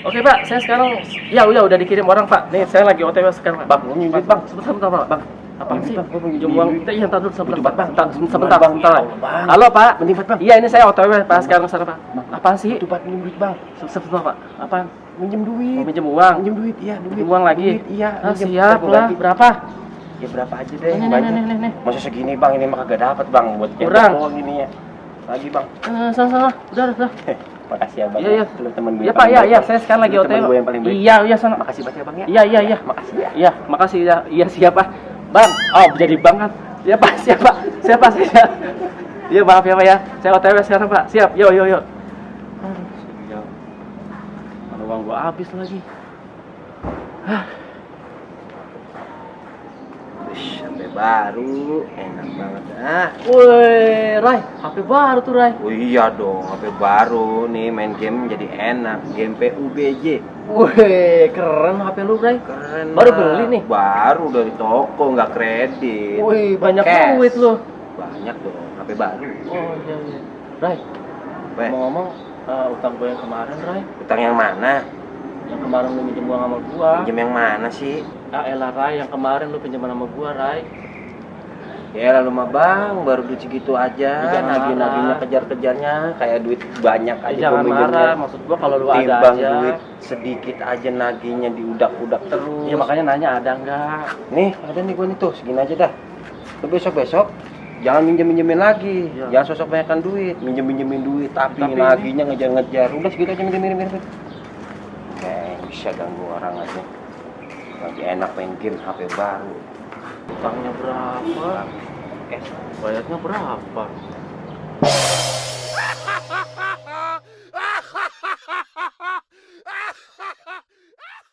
Oke Pak, saya sekarang ya udah dikirim orang Pak. Nih saya lagi OTW sekarang Pak. Bang, mau minjem duit, Bang. Sebentar Pak. Bang, Apaan sih? Bang, gua mau Pinjam minjem uang duit. kita iya, ntar dulu sebentar Butuh, Bang. Sebentar. Bang. Bang. Halo Pak. Mending, Bang. Iya ini saya OTW Pak sekarang sana Pak. Apaan sih? Butuh, Bang, minjem duit, Bang. Sebentar Pak. Apaan? Minjem duit. Mau minjem uang? Minjem duit, iya, duit. Minjem uang lagi? Duit, iya. Minjem. Siap Gua lah. ganti. Berapa? Ya berapa aja deh, Nih. banyak. Masa segini, Bang? Ini mah kagak dapat, Bang. Buat Kurang. doang ini ya. Lagi, Bang. Sana. Udah. Makasih ya, Bang. Iya. Lu teman gue. Iya Pak, iya. Saya sekarang lagi OTW. Teman gue yang paling baik. Iya sana. Makasih banyak ya, Bang ya. Iya. Makasih ya. Iya, makasih ya. Iya siapa? Bang. Oh, jadi bang kan. Iya Pak, siapa? Siapa? Iya, maaf ya Pak ya. Saya OTW sekarang Pak. Siap. Yo. Kalau uang gua habis lagi. HP baru, enak banget. Woi, Rai, HP baru tuh Rai. Oh iya dong, HP baru nih main game jadi enak. Game PUBG. Woi, keren HP lu Rai. Keren. Baru lah. beli nih? Baru dari toko, nggak kredit. Woi, banyak Cash. duit lu. Banyak dong, HP baru. Oh iya. Rai, Weh, ngomong-ngomong, utang gua yang kemarin Rai. utang yang mana? Yang kemarin lu minjem uang sama gua. Pinjam yang mana sih? Elah Rai, yang kemarin lu pinjam sama gua Rai. Ya lalu mah bang, baru duit segitu aja. Jangan Nagih-nagihnya marah. kejar-kejarnya, kayak duit banyak aja. Jangan gua minjemnya. marah, maksud gua kalau lu ada Timbang aja. duit sedikit aja nagihnya diudak-udak terus. Iya makanya nanya ada enggak. Nih, ada nih gua nih tuh, segini aja dah. Lu besok-besok jangan minjem-minjemin lagi. Iya. Jangan sosok banyakkan duit, minjem-minjemin duit tapi Tapi nagihnya ngejar-ngejar. Udah segitu aja minjem. Kayak bisa ganggu orang aja. Lagi enak main game HP baru. Utangnya berapa? Bayarnya berapa?